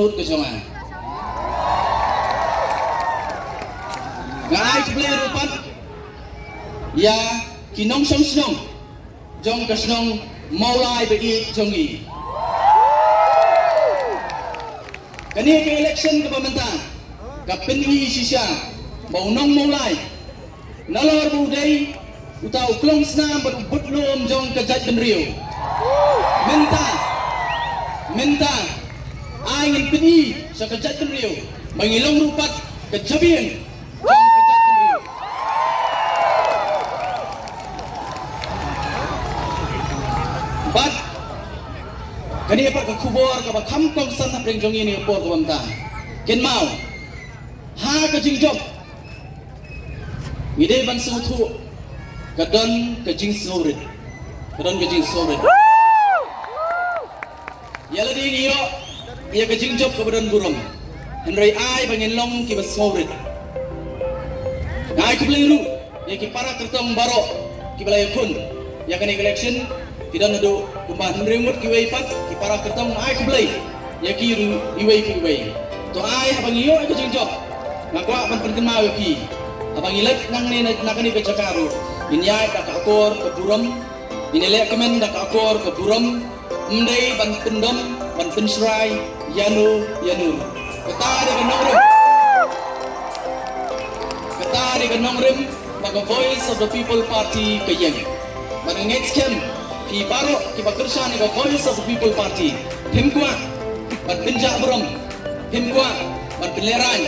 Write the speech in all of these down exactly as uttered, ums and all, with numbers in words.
Ka jong nga. Nga ai khublei ruh pat ïa ki nongshong shnong jong ka shnong Mawlai ba ïeit jong ngi. Kane ka election kaba mynta ka pyni shisha ba u nong Mawlai nalor ba u dei uta u klongsnam bad u budlum jong ka jaitbynriew. Mynta, mynta ai ngin pyni sha ka jaitbynriew ba ngi long ruh pat ka jabieng jong ka jaitbynriew. Bad kane pat ka khubor kaba kham kongsan hapdeng jong ngi ha kane ka por kaba mynta. Kynmaw, ha ka jingjop ngi dei ban sngewthuh, ka don ka jingsngewrit. Ka don ka jingsngewrit. Ïa lade ngi ïoh ïa ka jingjop kaba don burom, hynrei ai ba ngin long kiba sngewrit. Nga ai khublei ruh ïa ki para kyrtong baroh kiba la ïakhun ïa kane ka election. Ki don haduh kumba hynriew ngut kiwei pat ki para kyrtong, nga ai khublei ïa ki ruh iwei pa iwei. To ai haba ngi ïoh ïa ka jingjop, nga kwah ban pynkynmaw ïa phi, haba ngi leit nangne na, na kane ka jaka ruh, ngin ïaid da ka akor ka burom, ngin ïaleh kmen da ka akor ka burom, ym dei ban pyndom ban pynshrai ïano ïano. Kata dei ka nongrim, kata dei ka nongrim ba ka Voice of the People Party ka ïeng. Bad nga ngeit skhem phi baroh kiba kyrshan ïa ka Voice of the People Party, phim kwah ban pynjah burom, phim kwah ban pynlehraiñ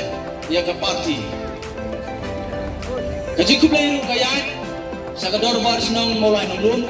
ïa ka party. Ka jingkhublei ruh ka ïaid sha ka dorbar shnong Mawlai Nonglum.